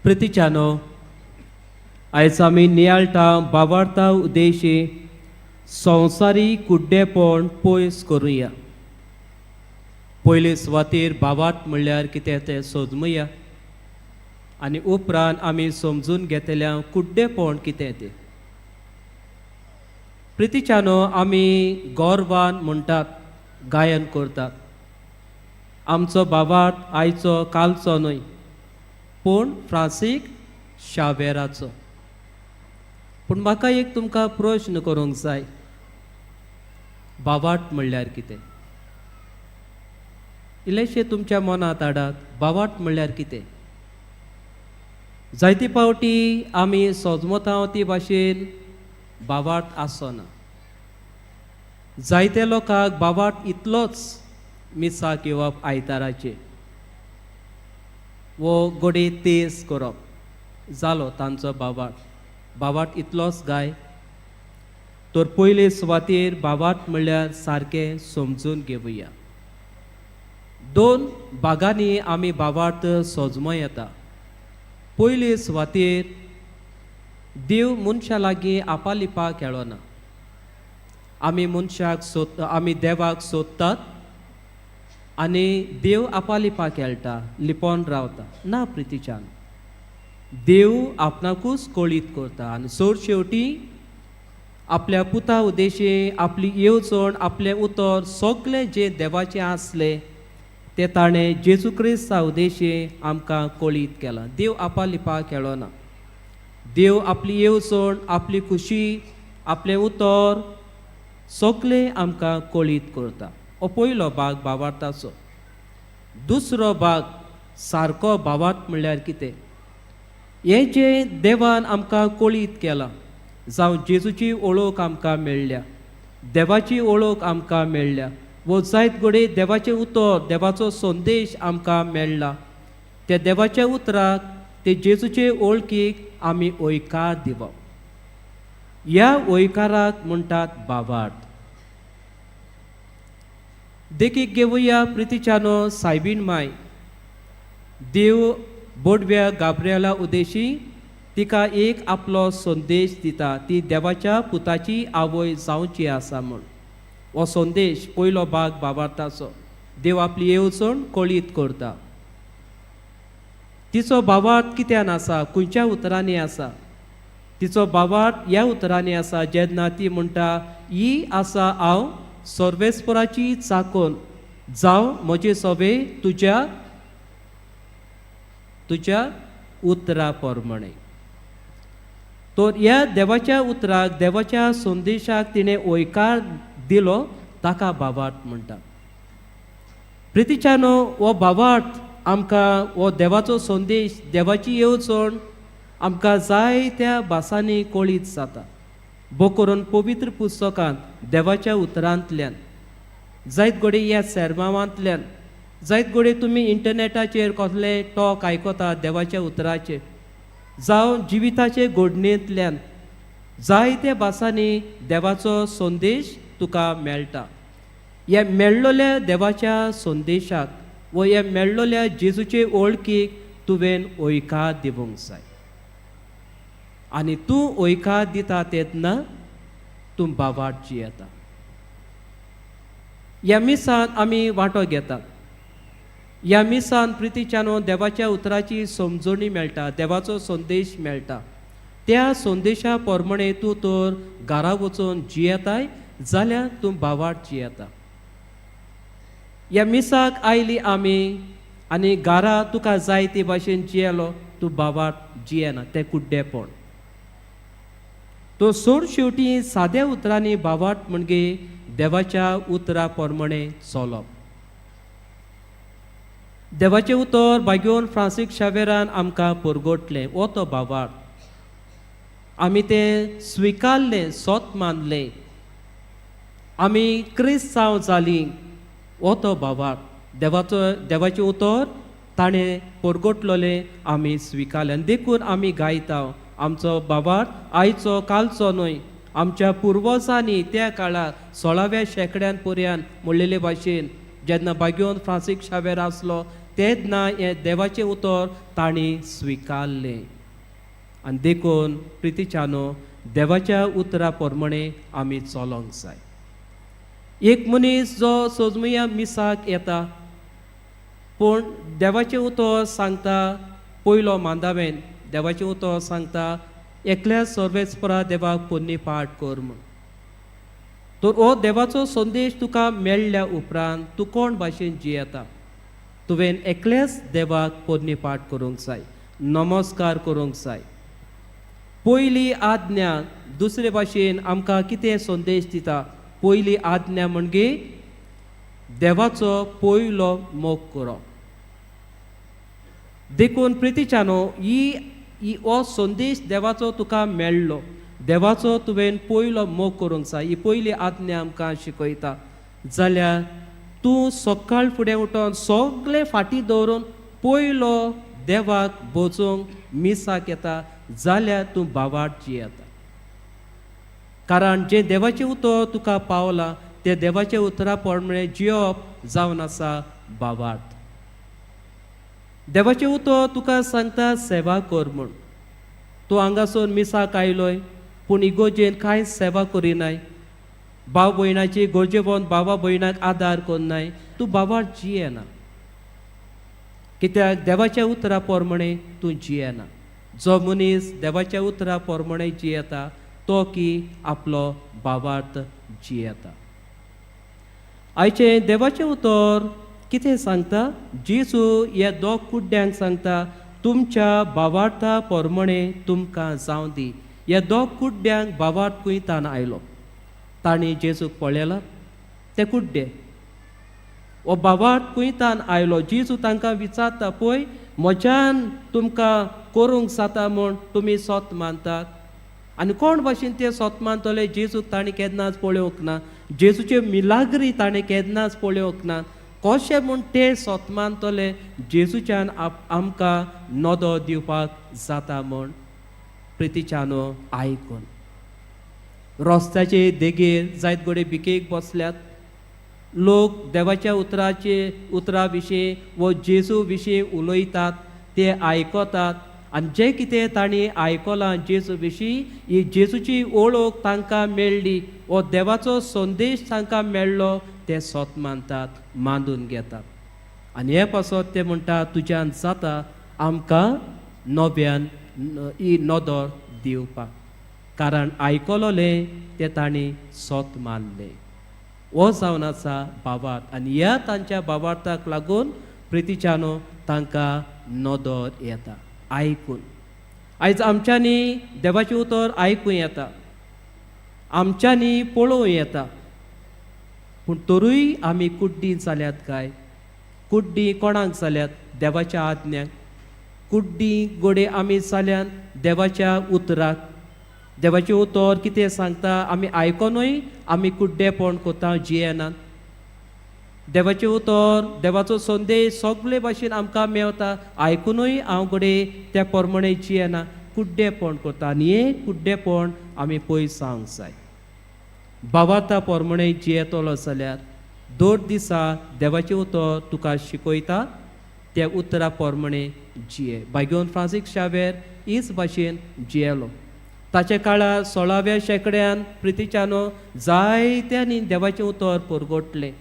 प्रितीच्यानो, आयज आमी नियाळटा बावार्ता उद्देशी संवसारी कुड्डेपण पयस करुया. पयले सुवातेर भावार्थ म्हणल्यार कितें तें सोदमुया आनी उपरांत आमी समजून घेतल्या कुड्डेपण कितें तें. प्रितीच्यानो, आमी गोरवान म्हणटात, गायन करतात, आमचो भावार्थ आयचो कालचो न्हय पूण फ्रांसीक शावेराचो. पूण म्हाका एक तुमकां प्रश्न करूंक जाय, भावार्थ म्हणल्यार कितें? इल्लेशें तुमच्या मनांत हाडात, भावार्थ म्हणल्यार कितें? जायते फावटी आमी सोजमता ती भाशेन भावार्थ आसना. जायते लोकांक भावार्थ इतलोच, मिसाक येवप आयताराचें वो गोडे तेज करप, जालो तांचो भावार्थ. भावार्थ इतलोच गाय? तर पयले सुवातेर भावार्थ म्हणल्यार सारकें समजून घेवया. दोन भागांनी आमी भावार्थ सोजमो येता. पयले सुवातेर देव मनशा लागीं आपालिपा खेळना. आमी मनशाक सोद, आमी देवाक सोदतात आनी देव आपालिपा खेळटा, लिपोन रावता. ना प्रितीच्यान, देव आपणाकूच कळीत करता आनी सोड शेवटी आपल्या पुता उद्देशी आपली येवजण, आपलें उतर, सगळें जें देवाचें आसलें तें ताणें जेजू क्रिस्ता उद्देशी आमकां कळीत केलां. देव आपालिपा खेळना. देव आपली येवजण, आपली खुशी, आपलें उतर सगळें आमकां कळीत करता. हो पयलो भाग भावार्थाचो. दुसरो भाग, सारको भावार्थ म्हणल्यार कितें? हें जें देवान आमकां कळीत केलां, जावं जेजूची ओळख आमकां मेळ्ळ्या, देवाची ओळख आमकां मेळ्ळ्या, वो जायत घडये देवाचें उतर, देवाचो संदेश आमकां मेळ्ळा, त्या देवाच्या उतराक, ते जेजूचे ओळखीक आमी ओयकार दिवप. ह्या ओयकाराक म्हणटात भावार्थ. देखीक घेवया प्रितीच्यानो, सायबीण माय. देव बोडव्या गाब्रियला उद्देशी तिका एक आपलो संदेश दिता, ती देवाच्या पुताची आवय जावची आसा म्हूण. हो संदेश पयलो भाग भावार्थाचो. देव आपली येवजण कळीत करता. तिचो भावार्थ कित्यान आसा, खंयच्या उतरांनी आसा? तिचो भावार्थ ह्या उतरांनी आसा, जेन्ना ती म्हणटा, ही आसा हांव सर्वेस्पराची चाकोन, जावं म्हजे सोबे तुज्या तुज्या उतरा प्रमाणे. तर ह्या देवाच्या उतराक, देवाच्या संदेशाक तिणें ओयकार दिलो, ताका भावार्थ म्हणटा. प्रितीच्यानो, हो भावार्थ आमकां, हो देवाचो संदेश, देवाची येवजण आमकां जायत्या भासांनी कळीत जाता, भो करून पवित्र पुस्तकांत देवाच्या उतरांतल्यान, जायत घडये ह्या सेर्मावांतल्यान, जायत घडये तुमी इंटरनेटाचेर कसले टॉक आयकता देवाच्या उतराचे, जावं जिविताचे घडणेंतल्यान जायत्या भासांनी देवाचो संदेश तुका मेळटा. ह्या मेळ्ळोल्या देवाच्या संदेशाक व ह्या मेळ्ळोल्या जेजूचे ओळखीक तुवें ओयकार दिवंक जाय आनी तूं ओयकार दिता तेन्ना तूं भावार्थ जियेता. ह्या मिसान आमी वांटो घेतात. ह्या मिसान प्रितीच्यानो देवाच्या उतराची समजणी मेळटा, देवाचो संदेश मेळटा. त्या संदेशा प्रमाणे तूं तर घरा वचून जियेताय जाल्यार तूं भावार्थ जियेता. ह्या मिसाक आयली आमी आनी घरा तुका जाय ते भाशेन जियेलो, तूं भावार्थ जियेना, तें कुड्डेपण. तो सोड शेवटी साद्या उतरांनी भावार्थ म्हणजे देवाच्या उतरा प्रमाणे चलप. देवाचें उतर बागेवन फ्रांसीक शावेरान आमकां परगटलें, हो तो भावार्थ. आमी तें स्विकारलें, सोत मानलें, आमी क्रिस्तांव जालीं, हो तो भावार्थ. देवाचो, देवाचें उतर ताणें परगटलोलें आमी स्विकारलें आनी देखून आमी गायता, आमचो भावार्थ आयचो कालचो न्हय, आमच्या पुर्वजांनी त्या काळार 16व्या शेंकड्यान पर्यान म्हणलेले भाशेन, जेन्ना बागेवन फ्रांसीक शावेर आसलो तेन्ना हें देवाचें उतर तांणी स्विकारलें. आनी देखून प्रितीच्यानो देवाच्या उतरा प्रमाणे आमी चलोंक जाय. एक मनीस जो सोजमया मिसाक येता पूण देवाचें उतर सांगता पयलो मांदावेन देवाचें उतर सांगता एकल्या सर्वेस्परा देवाक पोन्नी पाठ कर म्हूण. तर हो देवाचो संदेश तुका मेळ्ळ्या उपरांत तूं कोण भाशेन जियेता? तुवें एकल्याच देवाक पोन्नी पाठ करूंक जाय, नमस्कार करूंक जाय. पयली आज्ञा दुसरे भाशेन आमकां कितें संदेश दिता? पयली आज्ञा म्हणजे देवाचो पयलो मोग करप. देखून प्रितीच्यानो ही हो संदेश देवाचो तुका मेळ्ळो, देवाचो तुवें पयलो मोग करूंक जाय, ही पयली आज्ञा आमकां शिकयता. जाल्यार तूं सकाळ फुडें उठोन सगळें फाटीं दवरून पयलो देवाक बोजूंक मिसाक येता जाल्यार तूं बावाट जियेता. कारण जें देवाचें उतर तुका पावलां तें देवाचें उतरा प्रमाणें जियोवप जावन आसा बावाट. देवाचें उतर तुका सांगता सेवा कर म्हूण. तूं हांगासून मिसाक आयलोय पूण इगोजेन कांय सेवा करिनाय, भाव भयणाची गरजेवंत भावा भयणाक आदार करनाय, तूं बावाट जियेना. कित्याक देवाच्या उतरा प्रमाणें तूं जियेना. जो मनीस देवाच्या उतरा प्रमाणें जियेता तो की आपलो भावार्थ जियेता. आयचें देवाचें उतर कितें सांगता? जेजू ह्या दोग कुड्ड्यांक सांगता तुमच्या भावार्था प्रमाणें तुमकां जावं दी. ह्या दोग कुड्ड्यांक भावार्थ कुयतान आयलो. तांणी जेजूक पळयला ते कुड्डे, हो भावार्थ कुयतान आयलो. जेजू तांकां विचारता पळय म्हज्यान तुमकां करूंक जाता म्हूण तुमी सोत मानतात. आनी कोण भाशेन ते सोत मानतले? जेजूक ताणें केन्नाच पळोवंक ना, जेजूच्यो मिलाग्री ताणें केन्नाच पळोवंक ना. कशें म्हूण ते सोत मानतले जेजूच्यान आमकां नदो दिवपाक जाता म्हूण? प्रितीच्यानो आयकून रस्त्याचे देगेर जायत घडये भिकेक बसल्यात लोक, देवाच्या उतराचे उतरा विशीं वो जेजू विशीं उलयतात, ते आयकतात आनी जें कितें तांणी आयकलां जेजू विशीं, ही जेजूची ओळख तांकां मेळ्ळी, हो देवाचो संदेश तांकां मेळ्ळो, ते सोत मानतात, मांदून घेतात. आनी हे पासत ते म्हणटा तुज्यान जाता आमकां नव्यान ही नदर दिवपाक, कारण आयकलोलें तें तांणी सोत मानलें. हो जावन आसा भावार्थ. आनी ह्या तांच्या भावार्थाक लागून प्रितीच्यानो तांकां नदर येता आयकून. आयज आमच्यांनी देवाचें उतर आयकूं येता, आमच्यांनी पळोवं येता, पूण तरूय आमी कुड्डीं जाल्यात काय? कुड्डीं कोणाक जाल्यात? देवाच्या आज्ञाक. कुड्डीं गोडे आमी जाल्यात देवाच्या उतराक. देवाचें उतर कितें सांगता आमी आयकोनूय आमी कुड्डेपण कोता, जियेनात. देवाचें उतर देवाचो संदेश सगळे भाशेन आमकां मेवता, आयकुनूय हांव घडये त्या प्रमाणे जियेना, कुड्डेपण करता. आनी हें कुड्डेपण आमी पयस जावंक जाय. भावार्था प्रमाणे जियेतलो जाल्यार दर दिसा देवाचें उतर तुका शिकयता त्या उतरा प्रमाणे जिये. भाग्योन फ्रांसीक शावेर हीच भाशेन जियेलो. ताच्या काळार 16व्या शेंकड्यान प्रितीच्यानो जायत्यांनी देवाचें उतर परगटलें,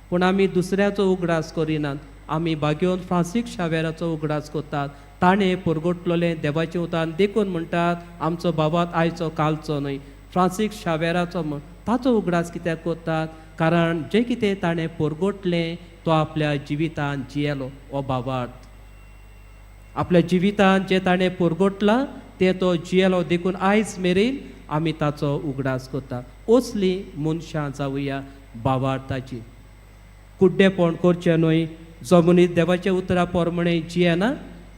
पूण आमी दुसऱ्याचो उगडास करिनात. आमी भाग्योन फ्रांसीक शावेराचो उगडास करतात. ताणें परगटलेलें देवाचें उतर, देखून म्हणटात आमचो बाबात आयचो कालचो न्हय, फ्रांसीक शावेराचो म्हण. ताचो उगडास कित्याक करतात? कारण जें कितें ताणें परगटलें तो आपल्या जिवितान जियेलो. हो भावार्थ आपल्या जिवितान जें ताणें परगटलां तें तो जियेलो, देखून आयज मेरेन आमी ताचो उगडास करतात. असलीं मनशां जावया भावार्थाची. कुड्डेपण करचें न्हय. जो मनीस देवाच्या उतरा प्रमाणे जियेना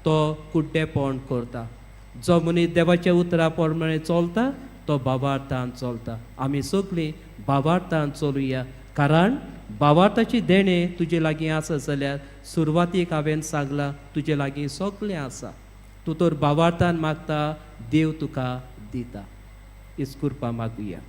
तो कुड्डेपण करता. जो मनीस देवाच्या उतरा प्रमाणे चलता तो भावार्थान चलता. आमी सगळीं भावार्थान चलुया, कारण भावार्थाची देणें तुजे लागीं आसा जाल्यार सुरवातीक हांवें सांगलां तुजे लागीं सगळें आसा. तूं तर भावार्थान मागता, देव तुका दिता. इस्कुर्पा मागुया.